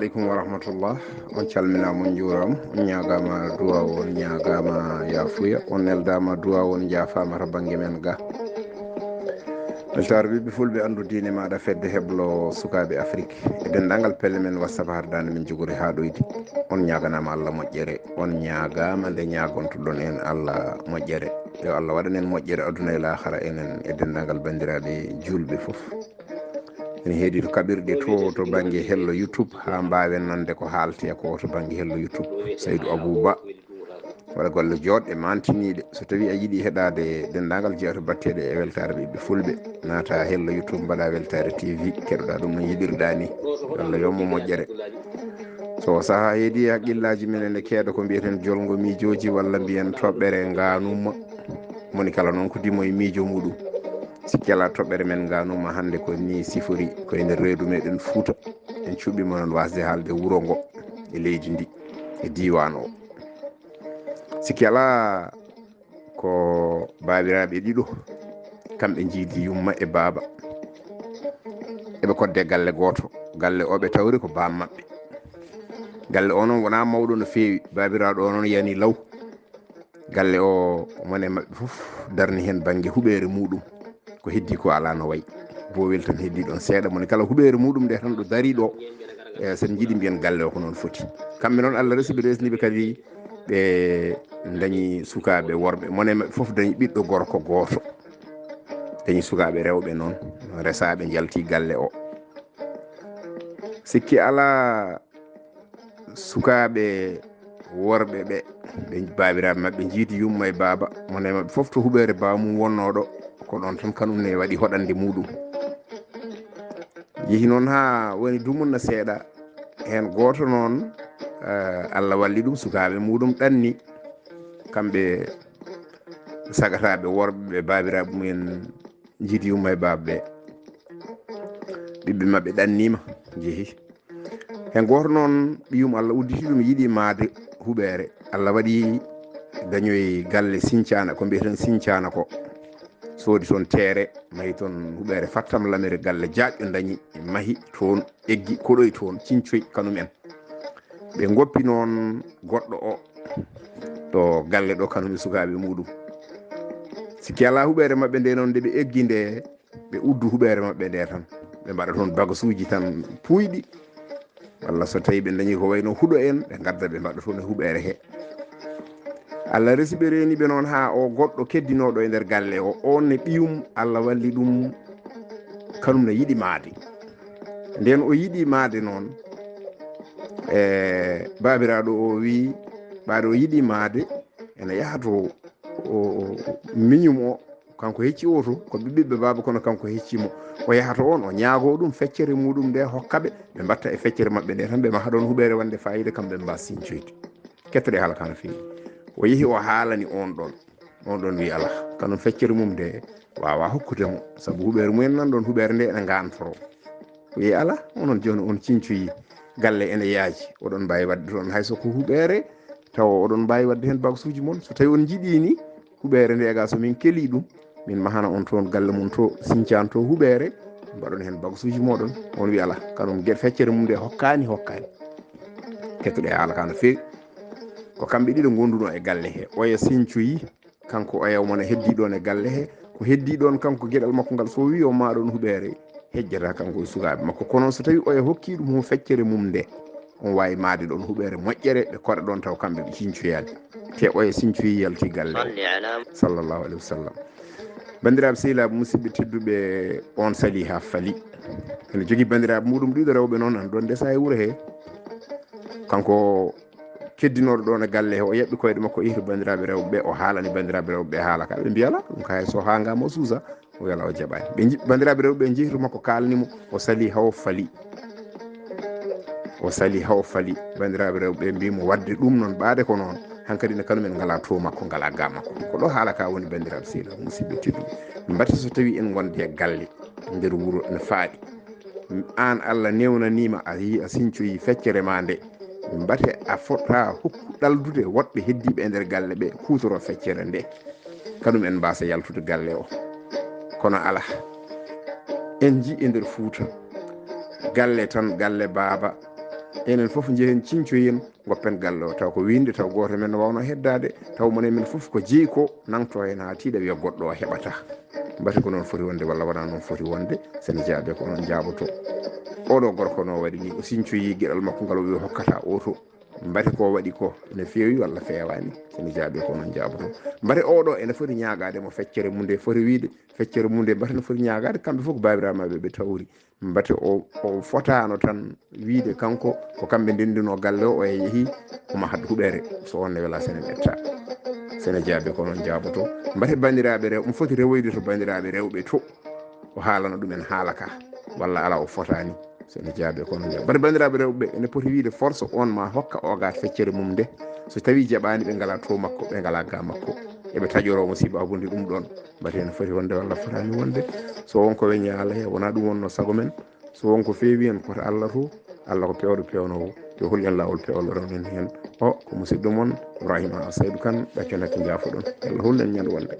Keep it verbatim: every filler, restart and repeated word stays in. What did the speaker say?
Aleykum wa rahmatullah. On calminaama, on njuuraama, on ñaagaama duwaawu, on ñaagaama yaafuya, on neldaama duwaawu, on njaafaama to bannge men ga. Weltaare ɓiɓɓe fulɓe, anndu diine maaɗa, fedde heblo sukaaɓe Afrik e denndaangal pelle men WhatsApp hardaande men jogori haa ɗoydi. On ñaaganaama Allah moƴƴere, on ñaagaama nde ñaagontoɗon en Allah moƴƴere. Yo Allah waɗan en moƴƴere aduna e laakara, enen e denndaangal banndiraaɓe juulɓe fof. Ene heedi to kaɓirɗe to, to bannge hello YouTube, haa mbaawen nande ko haalti ko to bannge hello YouTube. Saydou Abou Ba, waɗa golle jooɗɗe, mantiniiɗe. So tawii a yiɗi heɗaade denndaangal jeewte batteeɗe e weltaare ɓiɓɓe fulɓe, naata hello YouTube, mbaɗa weltaare T V, keɗoɗaa ɗum no yiɗirɗaa ni. Allah yo mo moƴƴere. So o sahaa heedi e haqqillaaji men ene keeda ko mbiyeten jolngo miijooji walla mbiyen toɓɓere ngaanumma. Moni kala noon ko dimo e miijo muɗum. Sikki alaa toɓɓere men ngaanumma hannde ko ni sifori ko e nder reedu meɗen Fuuta. En cuɓiima noon waasde haalde wuro ngo e leydi ndi e diiwaan o. Sikki alaa ko baabiraaɓe ɗiɗo, kamɓe njiidi yumma e baaba. Eɓe kodde galle gooto. Galle o ɓe tawri ko baam maɓɓe. Galle o noon wonaa mawɗo no feewi. Baabiraaɗo o noon yani law. Galle o, mone maɓɓe fof darni heen bannge huɓeere muɗum. Ko heddii ko alaa no wayi. Boowel tan heddii ɗoon seeɗa. Moni kala huɓeere muɗum nde tan ɗo darii ɗo. E, so en njiɗi mbiyen galle o ko noon foti. Kamɓe noon Allah resi ɓe, resni ɓe kadi ɓe ndañi sukaaɓe worɓe. Mone maɓɓe fof dañi ɓiɗɗo gorko gooto. Dañi sukaaɓe rewɓe noon, resaaɓe njalti galle o. Sikki alaa, sukaaɓe worɓe ɓe, ɓe baabiraaɓe maɓɓe njiidi yumma e baaba, mone maɓɓe fof to huɓeere baaba mum wonnooɗo, ko ɗoon tan kanum ne waɗi hoɗande muɗum. Yehi noon haa woni dumunna seeɗa, heen gooto noon, eh, Allah walli ɗum, sukaaɓe muɗum ɗanni, kamɓe sagataaɓe worɓe ɓe baabiraaɓe mumen njiidi yumma e baaba ɓe. Ɓiɓɓe maɓɓe ɗanniima, njehi. Heen gooto noon, ɓiyum Allah udditi ɗum, yiɗi maayde huɓeere. Allah waɗi dañoyi galle Siñcaana, ko mbiyeten Siñcaana ko. Soodi toon teere, mahi toon huɓeere Fattam Lamere, galle jaaƴɗo dañi, mahi toon, eggi, koɗoyi toon, ciñcoyi kanum en. Ɓe ngoppi noon goɗɗo o, to galle ɗo, kanum e sukaaɓe muɗum. Sikki alaa, huɓeere maɓɓe nde noon, nde ɓe eggi nde, ɓe uddu huɓeere maɓɓe nde tan. Ɓe mbaɗa toon bagasuuji tan puuyɗi. Walla so tawii ɓe dañi ko wayno huɗo en, ɓe ngadda ɓe mbaɗa toon e huɓeere he. Allah resi ɓe, reeni ɓe noon haa o goɗɗo keddinooɗo e nder galle o, oon ne ɓiyum, Allah walli ɗum, kanum ne yiɗi maayde. Ndeen o yiɗi maayde noon, e baabiraaɗo o wii, ɓaaɗo o yiɗi maayde, ene yaha to o, o, o miñum o, kanko hecci o to, ko ɓe ɓiɓɓe baaba, kono kanko hecci mo. O yaha to oon, o ñaagoo ɗum feccere muɗum nde, hokka ɓe, ɓe mbaɗta e feccere maɓɓe nde tan, ɓe maha ɗoon huɓeere wonde faayiida, kamɓe ɓe mbaa siñcoyde. Kettoɗe haala ka no feewi. O yehi, o haalani oon ɗoon. Oon ɗoon wii alaa, kanum feccere mum nde waawaa hokkude mo, sabu huɓeere mumen nan ɗoon, huɓeere nde ene ngaantoro. O wii alaa, onon jooni on ciñcoyi galle ene yaaji, oɗon mbaawi waɗde toon hay so ko huɓeere, tawa oɗon mbaawi waɗde heen bagasuuji mon. So tawii on njiɗii ni, huɓeere nde ga, so min kelii ɗum, min mahana on toon galle mon to Siñcaan to huɓeere, mbaɗon heen bagasuuji mooɗon. On wii alaa, kanum geɗe feccere mum nde hokkaani, hokkaani. Kettoɗe haala ka no feewi. Ko kamɓe ɗiɗo ngondunoo e galle he. Oya siñcoyi, kanko oya wona heddii ɗoon e galle he. Ko heddii ɗoon kanko geɗal makko ngal, so wii o maa ɗoon huɓeere, hejjata kanko e sukaaɓe makko. Kono so tawii oya hokkii ɗum hon feccere mum nde, on waawi maayde ɗoon huɓeere moƴƴere, ɓe koɗa ɗoon taw kamɓe ɓe ciñcoyaali. Te oya siñcoyi, yalti galle o. Sallallahu alayhi wa sallam. Banndiraaɓe sehilaaɓe, musidɓe tedduɓe, on salii haa fali. Ene jogii banndiraaɓe muɗum ɗiɗo rewɓe noon, ana ɗoon ndesa e wuro he. Kanko keddinooɗo ɗoon e galle he, o yaɓɓi koyɗe makko, o yehi to banndiraaɓe rewɓe ɓe, o haalani banndiraaɓe rewɓe ɓe haala ka. Ɓe mbiyi alaa, ɗum ka hay so haangaama o suusa, o wii alaa, o jaɓaani. Ɓe nji-, banndiraaɓe rewɓe ɓe njehi to makko, kaalani mo, o salii haa o fali. O salii haa o fali. Banndiraaɓe rewɓe ɓe mbii mo, waɗde ɗum noon, ɓaade ko noon, hankadi ne kanum en ngalaa to makko, ngalaa ga makko. Ko ɗo haala ka woni, banndiraaɓe sehilaaɓe, musidɓe tedduɓe. Mbaɗte so tawii en ngonde e galle, nder wuro ene faaɗi. Aan Allah newnaniima, a yii, a siñcoyi feccere ma nde. Mbate a fota hokku ɗaldude woɗɓe heddiiɓe e nder galle ɓe, kuutoro feccere nde. Kanum en mbaasa yaltude galle o. Kono alaa. En njii e nder Fuuta, galle tan, galle baaba, Enen fof njehen cincoyen, goppen galle o, taw ko wiinde, taw gooto men no waawno heddaade, taw mone men fof ko jeyi ko, nangto en haa tiiɗa wiya goɗɗo o heɓataa. Mbate ko noon foti wonde walla wonaa noon foti wonde? Sene jaabe ko onon njaaboto. Oɗo gorko no waɗi ni, o sincoyi geɗal makko ngal o wi o hokkata oto. Mbate ko waɗi ko ene feewi walla feewaani? Sene jaabe ko onon njaaboto. Mbate oɗo ene foti ñaagaade mo feccere mum nde, foti wiide feccere mum nde, mbate no foti ñaagaade? Kamɓe fof ko baabiraaɓe maɓɓe ɓe tawri. Mbate o, o fotaano tan wiide kanko ko kamɓe ndenndinoo galle o, o yehi, omo hadda huɓeere. So on ne wela sene ɓetta. Sene jaabe ko onon njaaboto. Mbate banndiraaɓe rewɓe, omo foti rewoyde to banndiraaɓe rewɓe to, o haalana ɗumen haala ka, walla ala o fotaani? Sene jaabe ko onon njaaboto. Mbate banndiraaɓe rewɓe, ene poti wiide force on ma hokka oga feccere mum nde. So tawi jaɓaani, ɓe ngala to makko, ɓe ngala ga makko. Eɓe taƴoro mo sibabude ɗum ɗon. Mbate ene foti wonde walla fotaani wonde? So won ko weñi haala he, wonaa ɗum wonno sago men. So won ko feewi en, koto Allah to, Allah ko pewɗo pewnoowo. Yo hol en laawol pewɗo rewnen heen. O ko musidɗo mon Ibrahima Saydu Kan, ɗacco nakke njaafoɗon. Allah hollen ñande wonde.